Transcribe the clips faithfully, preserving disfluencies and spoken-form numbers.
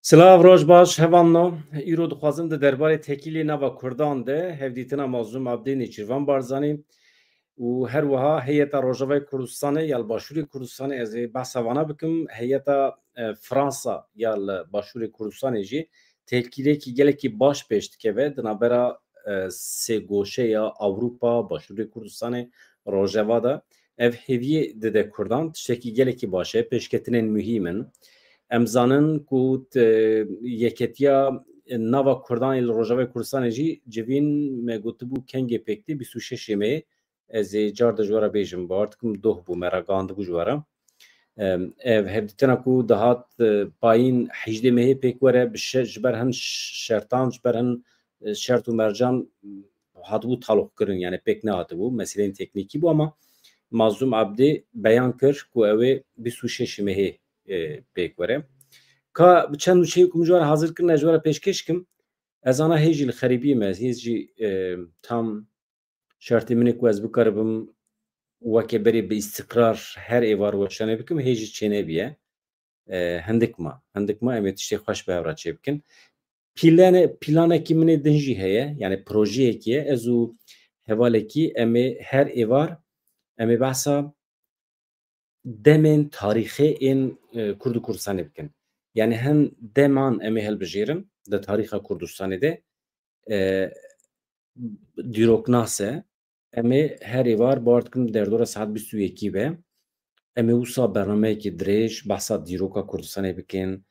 Silav, roj baş, hevalno. Îro dixwazim di derbarê tekîlê nava Kurdan de hevdîtina Mazlûm Abdî, Nêçîrvan Barzanî û her wiha heyeta Rojavayê Kurdistanê ya li Başûrê Kurdistanê, ez ê behsa vana bikim, heyeta, e, Fransa ya li Başûrê Kurdistanê jî têkiliyekî gelekî baş pêş dikeve di navbera, e, sê goşe ya Ewropa, Başûrê Kurdistanê, Rojava de. Ev hêviyê dide Kurdan, tiştekî gelekî baş e, pêşketinên muhîm in. Em zanin ku t-, yeketiya nava Kurdan ê li Rojavayê Kurdistanê jî civîn me gotibû kengê pêk tê, bîst û şeş ê meyê. Ez ê car de ji we re bêjim, bawer dikim doh bû, me re gandibû ji we re. Em, ev hevdîtina ku dihat, e, payîn hejdê mehê pêk were, bi şe-, ji ber hin ş-, şertan, ji ber hin, e, şert û mercan, hatibû taloqkirin, yani pêk nehatibû, meseleyên teknîkî bû, ama Mazlûm Abdî beyan kir ku ew ê bîst û şeş mehê, e, pêk were. Ka bi çend nûçeyê ku min ji we re hazir kirine, ji we re pêşkêş kim, ez ana hê jî li xerîbiyê me, hê jî, e, tam şertê min ê ku ez bikaribim weke berê bi îstiqrar her êvar weşanê bikim, hê jî çênebiye. E, hindik ma, hindik ma em ê tiştê xweş bi hev re çêbikin. Plane-, planekî min ê din jî heye, yani projeyekî ye. Ez û hevalekî em ê her êvar, em ê behsa demên tarîxê ên, e, Kurd û Kurdistanê bikin. Yani hin deman em ê hilbijêrin di tarîxa Kurdistanê de, e, dîroknas e. Em ê her êvar, bawer dikim, derdora saet bîst û yekî be. Em ê wisa bernameyekî dirêj behsa dîroka Kurdistanê bikin.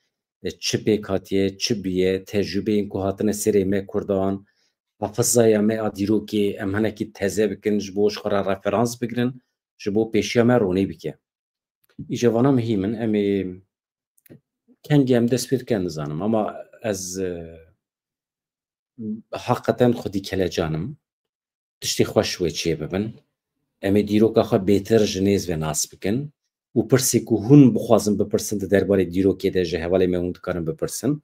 E, çi pêk hatiye, çi bûye, tecrûbeyên ku hatine serê me Kurdan, hafizaya me a dîrokê, em hinekî teze bikin, ji bo ji xwe re referans bigirin, ji bo pêşiya me ronî bike. Îja vana muhîm in, em ê kengê em dest pê dikin nizanim, ama ez, e, heqeten xwedî kelecan im. Tiştê xweş wê çê bibin. Em ê dîroka xwe bêtir ji nêz ve nas bikin û pirsê ku hûn bixwazin bipirsin di derbarê dîrokê de ji hevalê me hûn dikarin bipirsin.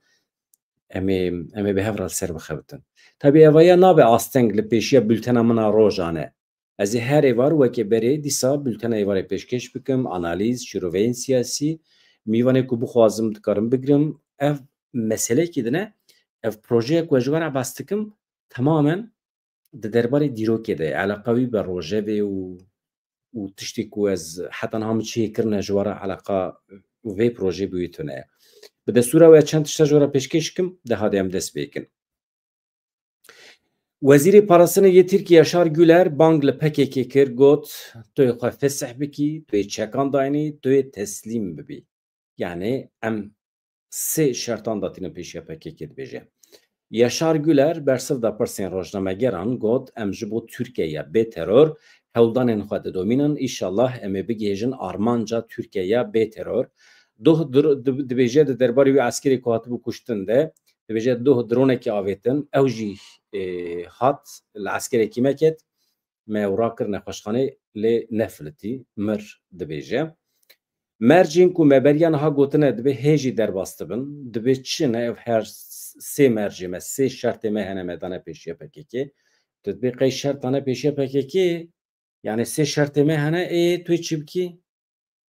Em ê, em ê bi hev re li ser bixebitin. Tabî evaya nabe asteng li pêşiya bultena min a rojan e. Ez ê her êvar weke berê dîsa bultena êvarê pêşkêş bikim, analîz, şîroveyên siyasî, mîvanê ku bixwazim dikarim bigirim. Ev meseleyekî din e, ev projeyek ku ez ji we re behs dikim, temamen di derbarê dîrokê de ye. Eleqa wî bi rojevê û, û tiştê ku ez heta niha min çi hê kirine ji we re eleqa vê projeyê bi wî tune ye. Bi destûra we çend tişta ji we re pêşkêş kim, de hadê em dest pê kin. Wezîrê Parastinê yê Tirkiyê Yaşar Güler bang li P K K kir, got, tu yê xwe fesih bikî, tu yê çekan dayînî, tu yê teslîm bibî. Yani em sê şertan datînin pêşiya P K K, dibêje. Yaşar Güler bersiv da pirsên rojnamegeran, got, em ji bo Tirkiyeya bê teror hewldanên xwe didomînin, îşallah em ê bigihêjin armanca Tirkiyeya bê teror. Doh dir-, di-, dibêje di derbarê wî eskerê ku hatibû kuştin de, dibêje doh dronekî avêtin, ew jî, e, hat li eskerekî me ket, me ew rakir nexweşxanê, lê nefilitî, mir, dibêje. Mercên ku me beriya niha gotine, dibê hê jî derbas dibin, dibê çi ne, ev her s-, sê mercê me, sê şertê me hene me dane pêşiya P K K. Tu dibê qey şert dane pêşiya P K K, yani sê şertê me hene, ê tu yê çi bikî?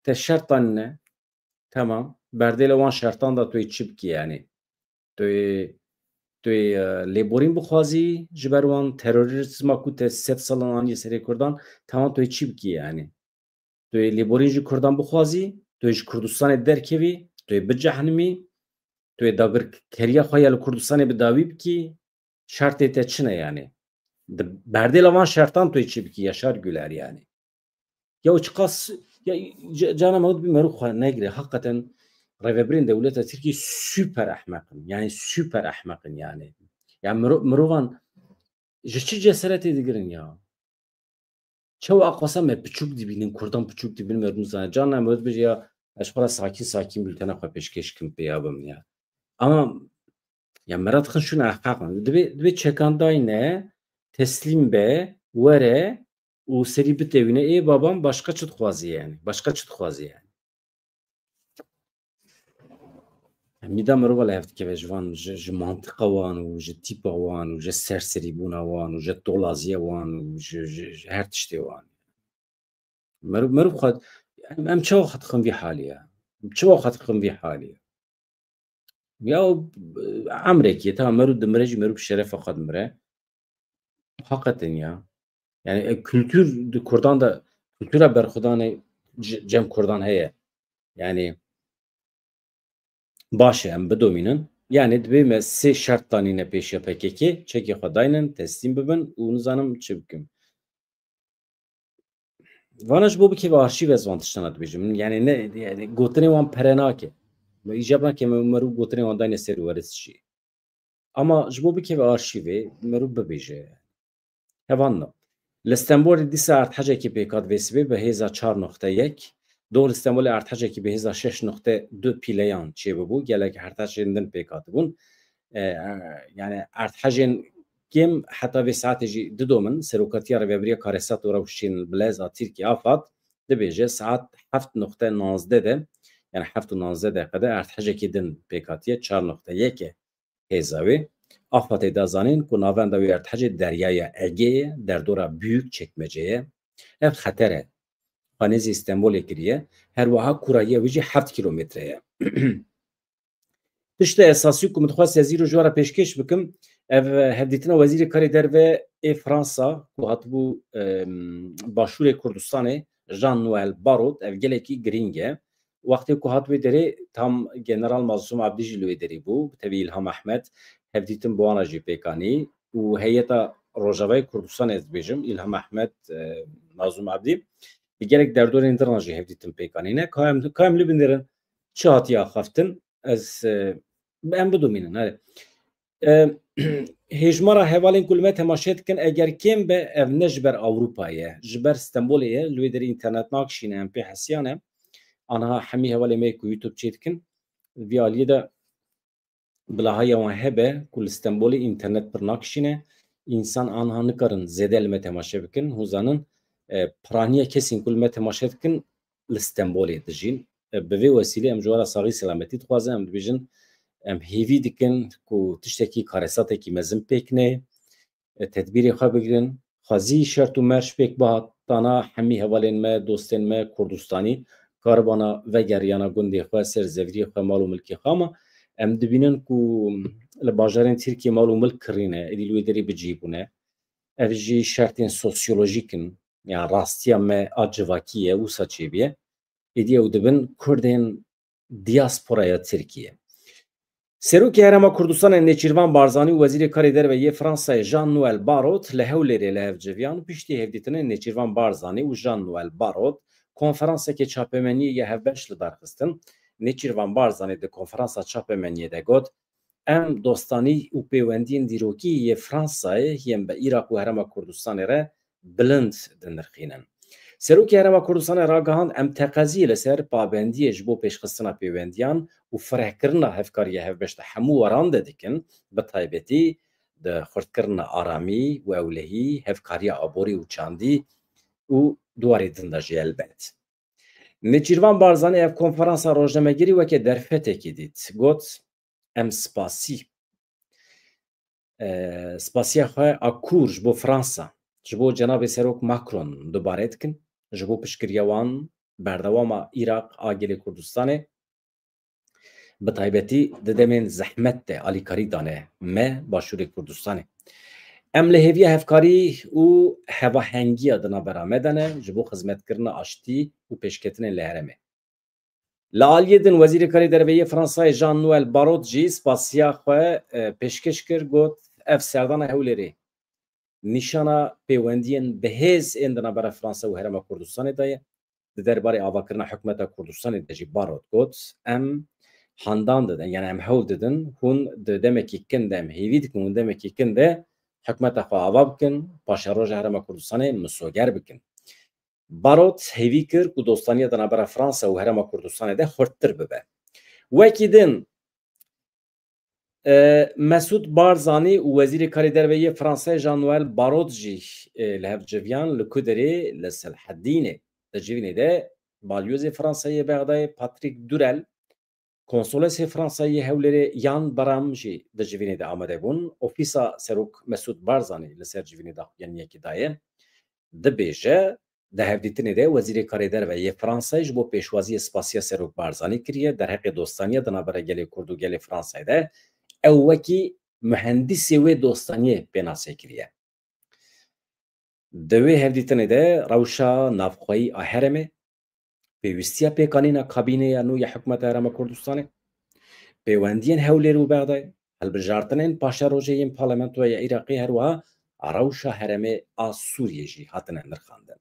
Te şert danîne. Tamam. Berdêla wan şertan da tu yê çi bikî yani? Tu yê, tu yê, e, lêborîn bixwazî ji ber wan, terorîzma ku te sed salan aniye serê Kurdan, tamam, tu yê çi bikî yani? Tu yê lêborîn ji Kurdan bixwazî, tu yê ji Kurdistanê derkevî, tu yê bicehnimî, tu yê dagirkeriya xwe ya li Kurdistanê bi dawî bikî, şertê te çi ne yani? Di berdêla van şertan tu yê çi bikî, Yaşar Güler yani? Ya çiqas, ya, ca-, cana me got bi meriv xwe negire. Hakikaten rêvebirên dewleta Tirkiyê super ehmeq in. Yani super ehmeq in yani. Ya miro-, mirovan ji çi ceseretê digirin ya? Çawa aqasa me piçûk dibînin, Kurdan piçûk dibînin, meriv nizane. Cana me got bêje ya, ez xwe re sakîn sakîn bultena xwe pêşkêş kim pê ya bim ya. Ama ya me re dixin şûna ehqaq in. Dibê, dibê çekandayne, teslîm be, were û serî bitewîne. Ê babam başqa çi dixwazî yani? Başqa çi dixwazî yani? Mîda mirova li hev dikeve ji van, ji, ji mantiqa wan û ji tîpa wan û ji serserîbûna wan û ji tolaziya wan û ji, ji, ji her tiştê wan. Meriv, meriv xwe, em, em çawa xwe dixin vî halî ya? Em çawa xwe dixin vî halî ya? Ya, emrekî, ta merû dimire jî merû bi şerefa xwe dimire. Hakikaten ya. Yani, e, kültür di Kurdan da, kültüre berxudanê c-, cem Kurdan heye. Yani, baş e, em bidomînin. Yani, dibê me sê şert danîne pêşiya P K K, çekê xwe daynin, teslîm bibin û nizanim çi bikim. Vana ji bo bikeve arşîv ez van tiştana dibêjim. Yani, ne, yani, gotinê wan pere nake. Me îcab nake me, me rû gotinê wan dayne ser weris jî. Ama ji bo bikeve arşîvê, me rû bibêje. Hevan da. Li Stenbolê dîsa erdhecekî pêk hat vê sibê bi hêza çar nokte yek. Doh li Stenbolê erdhecekî bi hêza şeş nokte du pîleyan çêbibû. Gelek erdhecên din pêk hatibûn. E, e, yani erdhecên kêm heta vê saetê jî didomin. Serokatiya Rêveberiya Karesat û Rewşên Bilez a Tirkiye, AFAD, dibêje saet heft nokte nazdeh de, yani heft û nazdeh deqe de erdhecekî din pêk hatiye, çar nokte yek e hêza wê. AFADê da zanîn ku navenda wê erdhecê Deryaya Egê ye, derdora Büyükçekmece ye. Ev xeter e. Xwe nêzî Stenbolê kiriye. Her wiha kûrahiya wê jî heft kîlometre ye. Tiştê esasî ku min dixwest ez îro ji we re pêşkêş bikim, ev, e, hevdîtina Wezîrê Karê Derve ê Fransa ku hatibû, em, Başûrê Kurdistanê, Jean-Noël Barrot, ev gelekî girîng e. Wextê ku hat wê derê, tam General Mazlûm Abdî jî li wê derê bû, bi tevî Îlham Ehmed, hevdîtin bi wana jî pêk anî û heyeta Rojavayê Kurdistanê, ez dibêjim, Îlham Ehmed, e, Mazlûm Abdî, bi gelek derdorên din re jî hevdîtin pêk anîne. Ka em, ka em li binêrin çi hatiye axaftin, ez, e, em bidomînin. Hadi. E, hêjmara hevalên ku li me temaşe dikin, eger kêm be, ev ne ji ber Ewropa ye, ji ber Stenbolê ye, li wê derê înternet nakişîne, em pê hesiyan e. Aniha hemî hevalê me ku YouTube çê dikin, vî aliyê de bila haya wan hebe ku li Stenbolê înternet pir nakişîne, însan aniha nikarin zêde li me temaşe bikin. Hûn zanin, e, piraniya kesên ku li me temaşe dikin li Stenbolê dijîn. E, bi vê wesîlê em ji we re saxî selametî dixwazin. Em dibêjin, em hêvî dikin ku tiştekî karesatekî mezin pêk neyê, e, tedbîrê xwe bigirin. Xwezî şert û merc pêk bihat, dana hemî hevalên me, dostên me Kurdistanî karibana vegeriyana gundê xwe, ser zeviriyê xwe, mal û milkê xwe. Ama em dibînin ku li bajarên Tirkiyê mal û milk kirîne, êdî li wê derê bi cih bûne. Ev jî şertên sosyolojîk in. Ya rastiya me a civakî ye, wisa çêbûye. Êdî ew dibin Kurdên diasporaya Tirkiye. Serokê Herêma Kurdistanê Nêçîrvan Barzanî û Wezîrê Karê Derve yê Fransayê Jean-Noël Barrot li Hewlêrê li hev civiyan û piştî hevdîtinê Nêçîrvan Barzanî û Jean-Noël Barrot konferansekê çapemeniyê yê hevbeş li dar xistin. Nêçîrvan Barzanî di konferansa çapemeniyê de got, em dostanî û pêwendiyên dîrokî yê Fransayê yên bi Iraq û Herêma Kurdistanê re bilind dinirxînin. Serokê Herêma Kurdistanê ragihand, em teqeziyê li ser pabendiyê ji bo pêşxistina pêwendiyan û firehkirina hevkariya hevbeş di hemû weran de dikin, bi taybetî di xurtkirina aramî û ewlehî, hevkariya aborî û çandî û di warê din de jî helbet. Nêçîrvan Barzanî ev konferansa rojnamegerî weke derfetekî dît. Got, em spasî, e, spasiya xwe a kûr ji bo Fransa, ji bo Cenabê Serok Macron dubare dikin, ji bo piştgiriya wan, berdewama Iraq a gelê Kurdistanê, bi taybetî di demên zehmet de alîkarî dane me Başûrê Kurdistanê. Em li hêviya hevkarî û hevahengiya di navbera me de ne ji bo xizmetkirina aştî û pêşketinên li herêmê. Li aliyê din Wezîrê Karê Derve yê Fransayê Jean-Noël Barrot jî spasiya xwe, e, pêşkêş kir, got, ev serdana Hewlêrê nîşana pêwendiyên bihêz ên di navbera Fransa û Herêma Kurdistanê de ye. Di derbarê avakirina hikûmeta Kurdistanê de jî Barrot got, em handan didin, yani em hewl didin, hûn di demekî kin de, em hêvî dikin hûn demekî kin de hikûmeta xwe ava bikin, paşeroja Herêma Kurdistanê misoger bikin. Barrot hêvî kir ku dostaniya di navbera Fransa û Herêma Kurdistanê de xurttir bibe. Wekî din, e, Mesûd Barzanî û Wezîrê Karê Derve yê Fransayê Jean-Noël Barrot jî, e, li hev civiyan li ku derê? Li Selhedînê. Di civînê de balyozê Fransayê yê Bexdayê Patrick Durel, konsolosê Fransayê yê Hewlêrê Yan Baram jî di civînê de amade bûn. Ofîsa Serok Mesûd Barzanî li ser civînê daxuyaniyekî daye. Dibêje, Di hevdîtinê de Wezîrê Karê Derve yê Fransayê ji bo pêşwaziyê spasiya Serok Barzanî kiriye, derheqê dostaniya di navbera gelê Kurd û gelê Fransayê de ew wekî muhendîsê wê dostaniyê pênasê kiriye. Di wê hevdîtinê de rewşa navxweyî a herêmê, pêwîstiya pêkanîna kabîneya nû ya hikûmeta Herêma Kurdistanê, pêwendiyên Hewlêr û Bexdayê, hilbijartinên paşerojê yên parlamentoya Iraqê, her wiha rewşa herêmê a Sûriyê jî hatine nirxandin.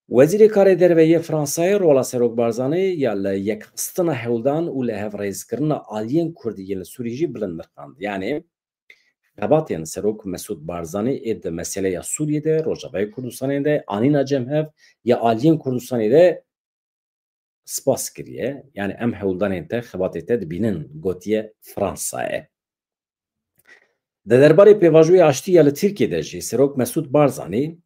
Wezîrê Karê Derve yê Fransayê rola Serok Barzanî ya li yekxistina hewldan û li hevrêzkirina aliyên Kurdî yên li Sûriyê jî bilind nirxand. Yanî xebatên Serok Mesûd Barzanî ê di meseleya Sûriyê de, Rojavayê Kurdistanê de, anîna cem hev ya aliyên Kurdistanê de spas kiriye. Yanî em hewldanên te, xebatê te dibînin, gotiye Fransayê. Di derbarê pêvajoyê aştî ya li Tirkiyê de jî Serok Mesûd Barzanî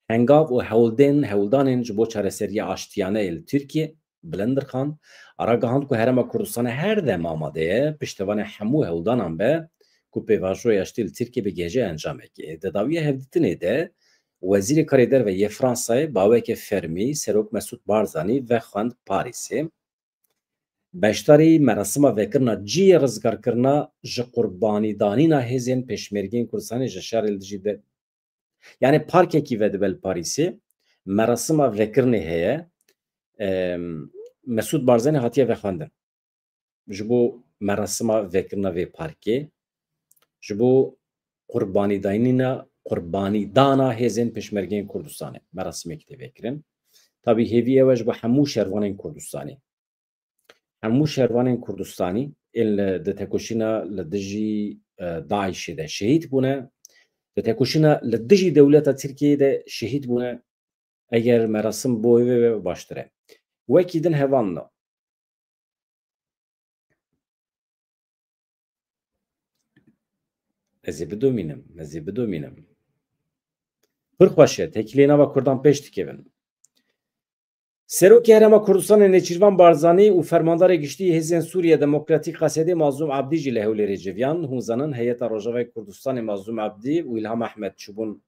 hengav û hewldên, hewldanên ji bo çareseriya aştiyane yê li Tirkiyê bilind nirxand. Ragihand ku Herêma Kurdistanê her dem amade ye piştevanê hemû hewldanan be ku pêvajoya aştî li Tirkiyê bigihêje encamekê. Di dawiya hevdîtinê de Wezîrê Karê Derve yê Fransayê bi aweke fermî Serok Mesûd Barzanî vexwend Parîsê. Beşdarî merasima vekirina cihê rizgarkirina ji qurbanîdanîna hêzên Pêşmergeyên Kurdistanê ji şerê li dijî de, yanî parkekî vedibe li Parîsê, merasima vekirinê heye. Em, Mesûd Barzanî hatiye vexwendin. Ji bo merasima vekirina vê parkê, ji bo qurbanîdanîna, qurbanîdana hêzên Pêşmergeyên Kurdistanê merasimekî tê vekirin. Tabî hêvî ew e ji bo hemû şervanên Kurdistanê. Hemû şervanên Kurdistanî ên li, di tekoşîna li dijî, e, DAIŞê de şehîd bûne, di tekoşîna li dijî dewleta Tirkiyeyê de şehîd bûne. Eger merasim bo wê be, baştir e. Wekî din hevalno. Ez ê bidomînim, ez ê bidomînim. Pir xweş e, têkiliyê nava Kurdan pêş dikevin. Serokê Herêma Kurdistanê Nêçîrvan Barzanî û Fermandarê Giştî yê Hêzên Sûriye Demokratîk Qesedê Mazlûm Ebdî jî li Hewlêrê civiyan. Hûn zanin heyeta Rojavayê Kurdistanê Mazlûm Ebdî û Îlham Ehmed çûbûn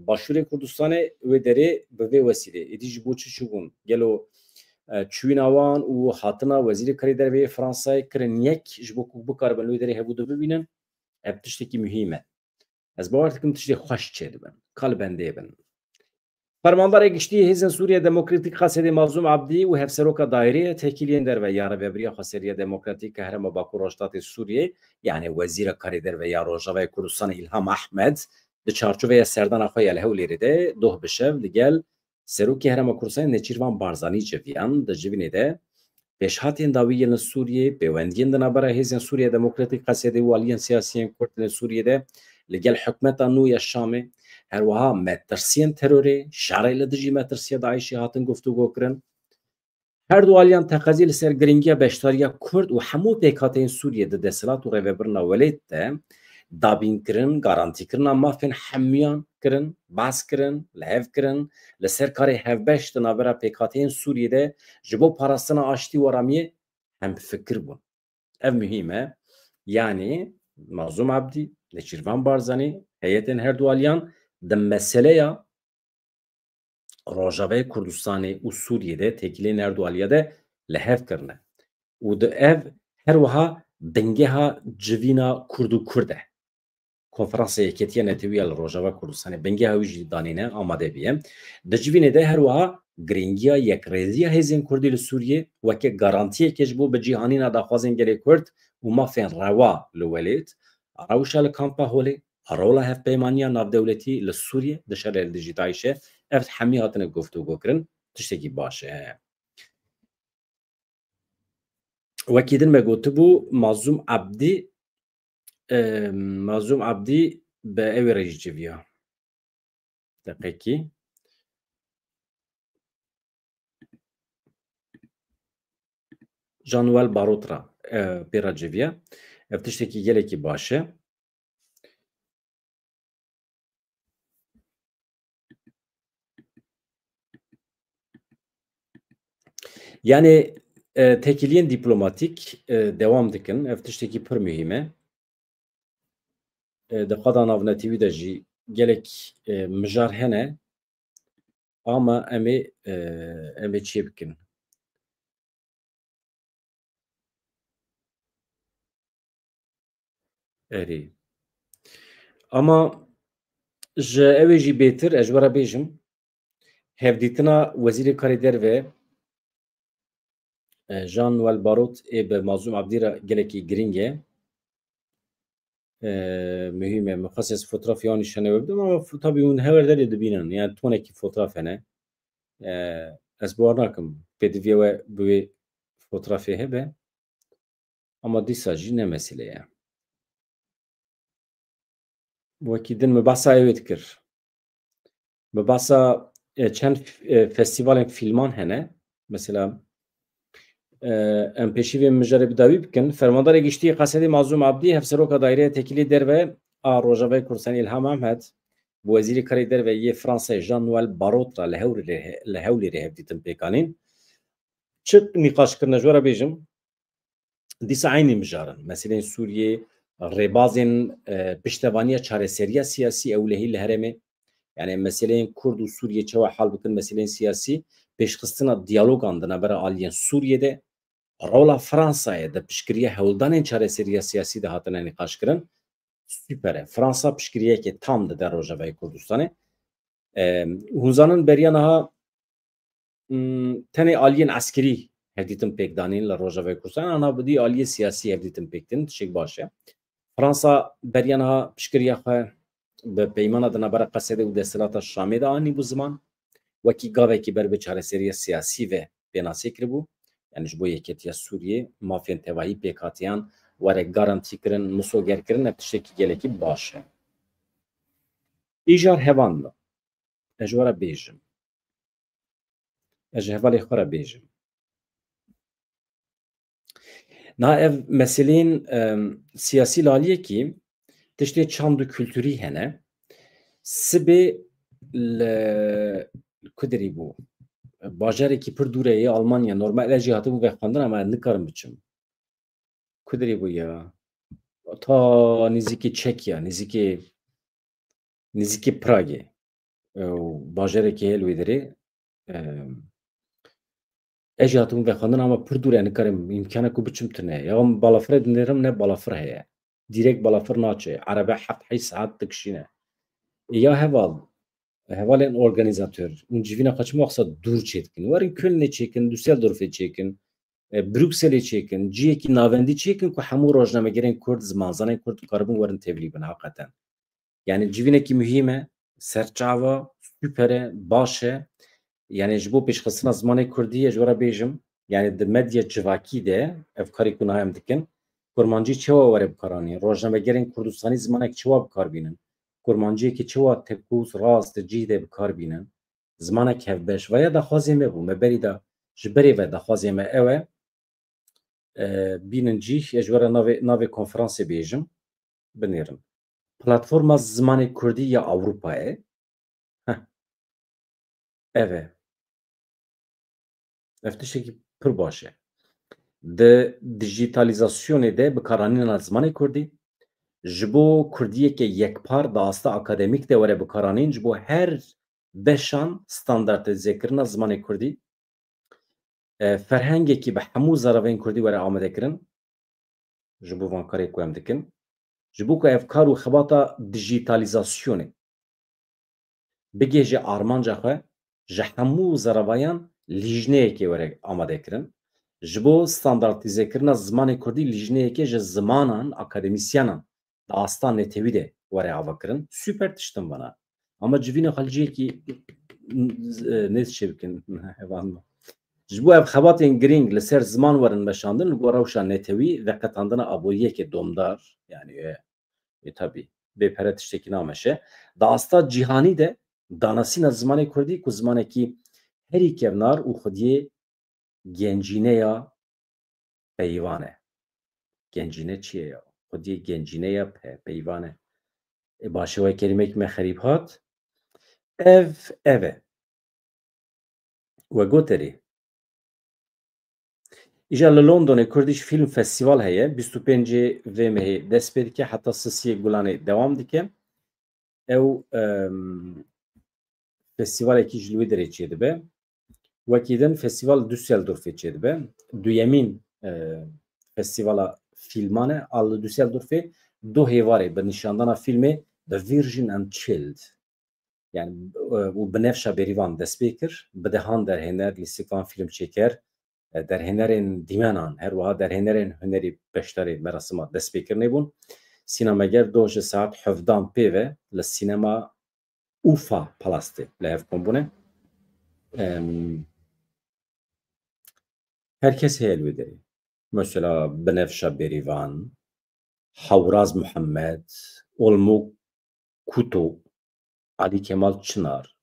Başûrê Kurdistanê, wê derê bi vê wesîlê. Êdî ji bo çi çûbûn? Gelo, e, çûyîna wan û hatina Wezîrê Karê Derve yê Fransayê kirin yek ji bo ku bikaribin li wê derê hevû du bibînin? Ev tiştekî muhîm e. Ez bawer dikim tiştê xweş çêdibin. Ka li bendê bin. Fermandarê Giştî yê Hêzên Sûriye Demokratîk Qesedê Mazlûm Ebdî û Hevseroka Daîrê yê Têkiliyên Derve ya Rêvebiriya Xweseriya Demokratîk a Herêma Bakur Rojhilatê Sûriyê, yanî Wezîra Karê Derve ya Rojavayê Kurdistanê Îlham Ehmed, di çarçoveya serdana xwe ya li Hewlêrê de doh bi şev li gel Serokê Herêma Kurdistanê Nêçîrvan Barzanî civiyan. Di civînê de pêşhatên dawî yên li Sûriyê, pêwendiyên di navbera Hêzên Sûriye Demokratîk Qesedê û aliyên siyasî yên Kurd li Sûriyê de li gel hikûmeta nû ya Şamê, her wiha metirsiyên terorê, şerê li dijî metirsiya DAIŞê hatin guftûgo kirin. Her du aliyan teqezî li ser giringiya beşdariya Kurd û hemû pêkhateyên Sûriyê di desthilat û rêvebirina welêt de dabînkirin, garantîkirina mafên hemûyan kirin, behs kirin, li hev kirin, li ser karê hevbeş di navbera pêkhateyên Sûriyê de ji bo parastina aştî û aramiyê hemfikir bûn. Ev muhîm e. Yanî Mazlûm Ebdî, Nêçîrvan Barzanî, heyetên her du aliyan di meseleya Rojavayê Kurdistanê û Sûriyê de têkiliyên her du aliya de li hev kirine. Û di ev her wiha bingeha civîna Kurd û Kurd e. Konferansa Yeketiya Netewî ya li Rojava Kurdistanê bingeha wî jî danîne, amade bûye. Di civînê de her wiha girîngiya yekrêziya hêzên Kurdî li Sûriyê weke garantiyeke ji bo bicîhanîna daxwazên gelê Kurd û mafên rewa li welêt, rewşa li Kampa Holê, rola hevpeymaniya navdewletî li Sûriyê di şerê li dijî DAIŞê, ev hemî hatine guftûgo kirin, tiştekî baş e. Wekî din me gotibû, Mazlûm Ebdî, e, Mazlûm Ebdî bi ewê re jî civiya. Deqekî. Jean-Noël Barrot re, e, pê re civiya. Ev tiştekî gelekî baş e. Yanî, e, têkiliyên dîplomatîk, e, dewam dikin. Ev tiştekî pir muhîm e. E, di qada navnetewî de jî gelek, e, mijar hene. ama em ê, e, em ê çê bikin. Erê. Ama ji ew ê jî bêtir, ez ji we re bêjim, hevdîtina Wezîrê Karê Derve, e, Jean Noel Barrot ê bi Mazlûm Abdî re gelekî girîng e. E, muhîm e. Min xwest ez fotoğrafê wan nîşanê we bidim, ama f-, tabî hûn hewer derê dibînin. Yani tonekî fotoğraf hene. E, ez bawer nakim pêdiviya we bi wê fotoğrafê hebe. Ama dîsa jî ne mesele ye. Wekî din min behsa ew ê dikir. Min behsa, e, çend, e, festîvalên fîlman hene. Mesela, e, em pêşî vê mijarê bi dawî bikin. Fermandarê Giştî yê Qesedê Mazlûm Abdî, Hevseroka Daîreya Tekîlê Derve a Rojavayê Kurdistanê Îlham Ehmed, bi Wezîrê Karê Derve yê Fransayê Jean Noel Barrot re li Hewlêrê, li Hewlêrê hevdîtin pêk anîn. Çi nîqaş kirine, ji we re bêjim, dîsa eynî mijar in. Meseleyên Sûriyê, rêbazên, e, piştevaniya çareseriya siyasî ewlehî li herêmê. Yani meseleyên Kurd û Sûriyê çawa hal bikin, meseleyên siyasî, pêşxistina diyalogan di navbera aliyên Sûriyê de, rola Fransayê di piştgiriya hewldanên çareseriya siyasî de hatine nîqaş kirin. Super e. Fransa piştgiriyekê tam dide Rojavayê Kurdistanê. E, hûn zanin beriya niha, m, tenê aliyên eskerî hevdîtin pêk danîn li Rojavayê Kurdistanê, ana bi dî aliyê siyasî hevdîtin pêk din, tiştek baş e. Fransa beriya niha piştgiriya xwe bi peymana di navbera Qesedê û desthilata Şamê de anî bû ziman, wekî gavekî ber bi çareseriya siyasî ve pênasê kiribû. Yani ji bo Yeketiya Sûriyê, mafên tevahî pêkhatiyan were garantî kirin, misoger kirin, ev tiştekî gelekî baş e. Îcar heval min, ez ji we re bêjim. Ez ji hevalê xwe re bêjim. Na ev meseleyên, em, siyasî li aliyekî tiştê çand û kulturî hene. Sibê li ku derî bû? Bajarekî pir dûr e yê Almanya. Normal ez jî hatibû vexwendin ama ez nikarim biçim. Ku derê bû ya? Ta nêzîkî Çekya, nêzîkî, nêzîkî Pragê. Ew bajarekî heye li wê derê. Em, ez jî hatibûm vexwendin ama pir dûr e, nikarim, îmkana ku biçim tune. Ya balafirê dinêrim, ne balafir heye. Dîrek balafir naçe. Erebe heft heyş saet dikişîne. E, ya heval, hevalên organîzator, hûn civîna xwe çima wexsa dûr çêdikin? Werin Kölnê çêkin, Düsseldorfê çêkin, e, Brukselê çêkin, ciyekî navendî çêkin ku hemû rojnamegerên Kurd, zimanzanên Kurd dikaribin werin tevlî bin heqeten. Yani civînekî muhîm e, serçava, super e, baş e. Yani ji bo pêşxistina zimanê Kurdî ez ji we re bêjim, yani di medya civakî de ev karê ku niha em dikin, Kurmancî çawa were bikaranîn? Rojnamegerên Kurdistanî zimanek çawa bikar bînin? Kurmanciyekî çawa tekûz rast di cih de bikar bînin? Zimanek hevbeş. Vaya daxwazê me bû. Me berî de ji berê ve daxwazê me ew e, e, bînin cih, ez ji we re navê, navê konferansê bêjim, binêrin. Platforma Zimanê Kurdî ya Ewropayê. Heh. Ev e. Ev tiştekî pir baş e. Di dijîtalîzasyonê de bikaranîna zimanê kurdî, ji bo kurdiyeke yekpar di asta akademîk de were bikaranîn, ji bo her beşan standartîzekirina zimanê kurdî, e, ferhengekî bi hemû zaravên kurdî were amadekirin, ji bo van karê ku em dikin, ji bo ku ev kar û xebata dijîtalîzasyonê bigihêje armanca xwe, ji hemû zeravayan lîjneyekê were amadekirin. Ji bo standartîzekirina zimanê kurdî lîjneyekê ji zimanan, akademîsyenan di asta netewî de were avakirin. Super tişt in vana. Ama civîna xwe li cihekî, e, nêz çêbikin, heval min. Ji bo ev xebatên girîng li ser ziman werin meşandin, li gor rewşa netewî veqetandina aboriyeke domdar, yani, e, e, tabî, bê pere tiştekî nameşe. Di asta cîhanî de danasîna zimanê kurdî ku zimanekî herî kevnar û xwediyê gencîneya peyvan e. Gencîne çi ye ya? Xwediyê gencîneya pe-, peyvan e. E, baş e, we kelîmek me xerîb hat. Ev, ev e. We got erê. Îja li Londonê Kurdish Film Festival heye. Bîst û pêncê vê mehê dest pê dike, heta sisiyê Gulanê dewam dike. Ew, em, festîvalekî ji li wê derê çêdibe. Wekî din festîval Düsseldorfê çêdibe. Duyemîn, e, festîvala fîlman e. A li Düsseldorfê du hêvarê bi nîşandana fîlmê The Virgin and Child, yani, e, û Binefşa Bêrîvan dest pê kir. Bi dehan derhêner, lîstikan, fîlmçêker, e, derhênerên dîmenan, her wiha derhênerên hunerî beşdarî merasima destpêkirinê bûn. Sînemeger doh ji saet hevdan pê ve li sînema Ufa Palastê li hev kom bûne. Em, her kes heye li wê derê. Mesela Binefşa Bêrîvan, Hawraz Muhammed, Olmuk Kuto, Alî Kemal Çinar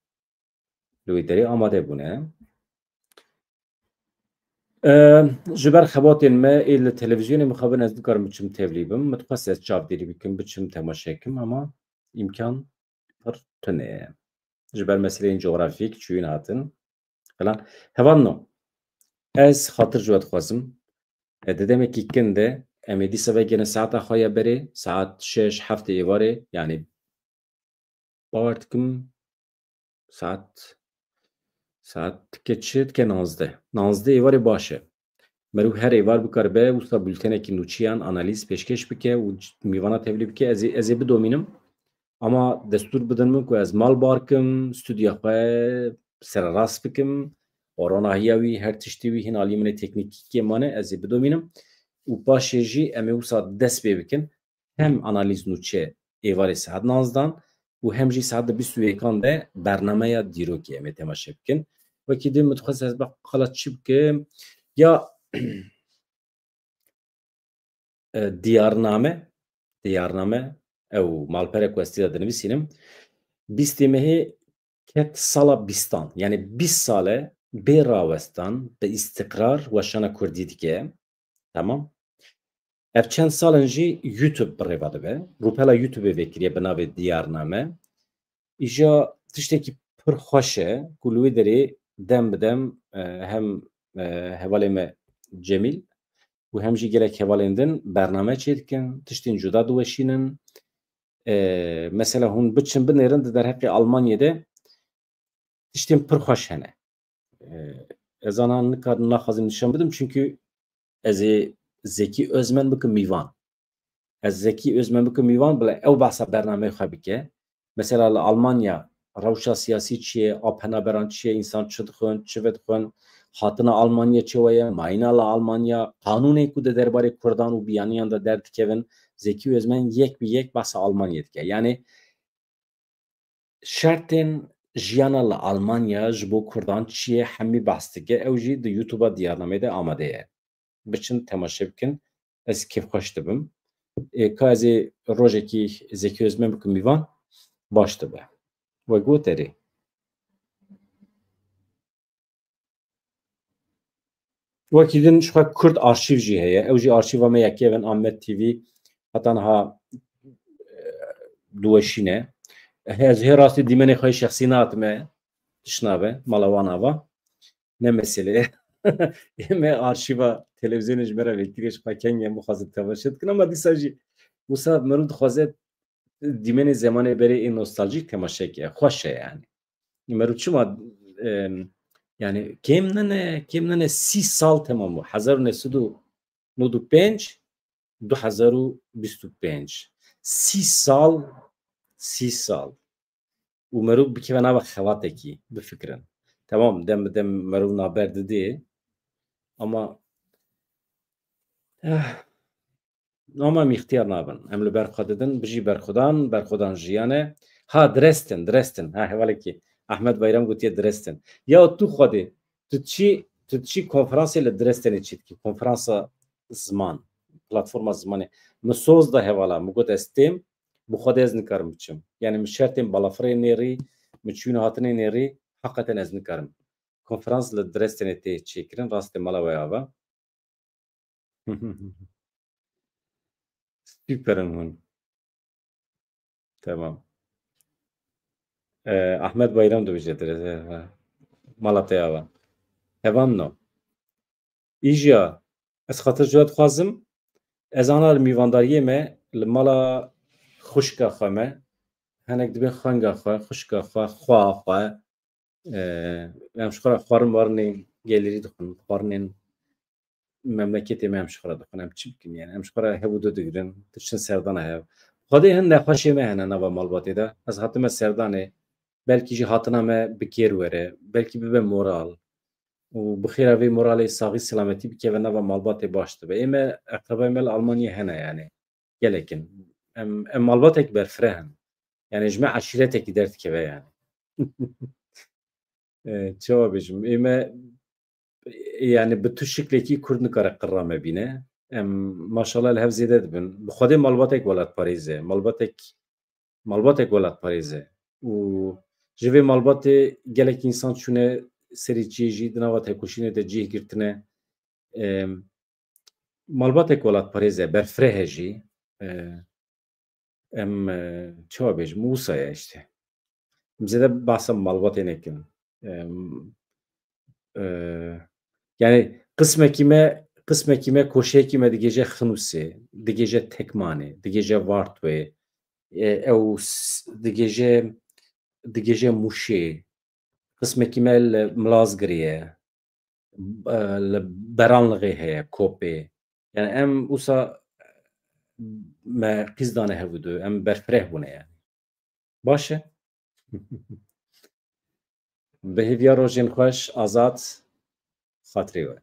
li wê derê amade bûne. E, ji ber xebatên me ê li televîzyonê mixabin ez nikarim biçim tevlî bim. Min dixwest ez çavdêrî bikim, biçim temaşe kim, ama îmkan pir tune ye. Ji ber meseleyên cografîk çûyîn hatin. Filan. Hevalno, ez xatir ji we dixwazim. E, di demekî kin de em ê dîsa vegêne saeta xwe ya berê, saet şeş, heftê êvarê, yani bawer dikim saet, saet dike çi? Dike nazdeh. Nazdeh êvarê baş e. Merû her êvar bikaribe wisa bultenekî nûçiyan, analîz pêşkêş bike û c-, mîvana tevlî bike, ez ê, ez ê bidomînim. Ama destûr bidin min ku ez mal bar kim, stûdya xwe sererast bikim, oronahiya wî, her tiştê wî hîn aliyê min ê teknîkî kêm mane, ez ê bidomînim. Û paşê jî em ê wisa dest pê bikin. Hem analîz nûçe êvarê saet nozdan û hem jî saet bîst û yekan de bernameya dîrokê em ê temaşe bikin. Wekî din min dixwest ez bi qala çi bikim? Ya, e, diyarname, diyarname, ew malpere ku ez tê de dinivîsînim, bîstê mehê ket sala bîstan. Yani bîst sal e bê rawestan, bi îstiqrar weşana kurdî dike. Tamam. Ev çend sal in jî YouTube bi rê ve dibe. Rûpela YouTube vekiriye bi navê Diyarname. Îja tiştekî pir xweş e ku li wê derê dem bi dem, e, hem, e, hevalê me Cemîl û hem jî gelek hevalên din bername çêdikin, tiştên cuda diweşînin. E, mesela hûn biçin binêrin di derheqê Almanyê de tiştên pir xweş hene. E, ez ana nikar naxwazim nîşan bidim, çünkü ez ê Zekî Özmen bikim mîvan. Ez Zekî Özmen bikim mîvan, bila ew behsa bernameyê xwe bike. Mesela li Almanya rewşa siyasî çi ye, a penaberan çi ye, însan çi dixwin, çi vedixwin, hatina Almanya çi we ye, mayîna li Almanya, qanûnên ku di derbarê Kurdan û biyaniyan de derdikevin, Zekî Özmen yek bi yek behsa Almanyê dike. Yani şertên jiyana li Almanya ji bo Kurdan çi ye, hemî behs dike. Ew jî di YouTube-a Diyarnameyê de amade ye. Biçin temaşe bikin. Ez kêfxweş dibim. Ê, ka ez ê rojekî Zekî Özmen bikim mîvan, baş dibe. We got erê. Wekî din ji xwe Kurd arşîv jî heye. Ew jî arşîva me yekê bin Amed T V heta niha, e, diweşîne. Ez hê rastî dîmenê xwe yê şexsî natime. Tişt nabe, mala wan ava. Ne mesele ye. Ê me arşîva televîzyonê ji me re vekirê ji xwe kengê em bixwazin temaşe dikin. Ama dîsa jî wisa mirov dixwaze dîmenê zemanê berê ê nostaljîk temaşe ke. Xweş e yani. Meriv çima, em, yani kêm nene, kêm nene sî sal temam bû. Hezar û neh sed û nod û pênc, du hezar û bîst û pênc. Sî sal, sî sal. Û meriv bikeve nava xebatekî, bifikirin. Tamam, dem bi dem meriv naber didê. Ama, eh, Ama em îxtiyar nabin. Em li ber xwe didin, bijî berxwedan, berxwedan jiyan e. Ha, Dresden, Dresden. Ha, hevalekî Ahmet Bayram gotiye Dresden. Ya tu Xwedê, tu çi, tu çi konferansê li Dresdenê çi dikî? Konferansa ziman, platforma zimanê. Min soz da hevala, min got ez têm, bi Xwedê ez nikarim biçim. Yani min şertên balafirê nêrî, min çûn hatinê nêrî, heqeten ez nikarim. Konferans li Dresdenê tê çêkirin, rastê mala we ava. Süper in hûn. Tamam. Ee, Ahmet Bayram dibêje dirê, he, he. Mala te ava. Hevan no. Îja, ez xatir ji we dixwazim, ez ana li mîvandariyê me, li mala xwişka xwe me, hinek dibê xwenga xwe, xwişka xwe, xwa xwe, E, em ji xwe re xwarin warinê gelêrî dixwin, xwarinên memleketê me em ji xwe re dixwin, em çi bikin yani? Em ji xwe re hev û du digirin, diçin serdana hev. Xwedê hin nexweşê me hene nava malbatê de. Ez hatime serdanê, belkî jî hatina me bi kêr were, belkî bibe moral. Û bi xêra vê moralê saxî selametî bikeve nava malbatê baş dibe. Ê me, eqrebayê me li Almanyayê hene yani. Gelek in. Em, em malbatek berfireh in. Yani ji me eşîretekî derdikeve yani. E, çawa bêjim? Ê me, yani bi tu şiklekî Kurd nikare qirra me bîne. Em maşallah li hev zêde dibin. Bi Xwedê malbatek welatparêz e. Malbatek, malbatek welatparêz e. Û ji vê malbatê gelek însan çûne serî çiyê jî di nava tekoşînê de cih girtine. Em, malbatek welatparêz e, berfireh e jî. E, em, e, çawa bêjim, wisa ye işte. Em zêde behsa malbatê nekin. Em, e, yani qismekî me, qismekî me koşeyekî me digêje Xinûsê, digêje Tekmanê, digêje Vartwê, e, ew s-, digêje, digêje Mûşê, qismekî me li Milazgirê ye, e, li Beranlixê heye, Kopê. Yani em wisa me qîz dane hev û du, em berfireh bûne yani. Baş e. Bi hêviya rojên xweş, Azad, xatirê we.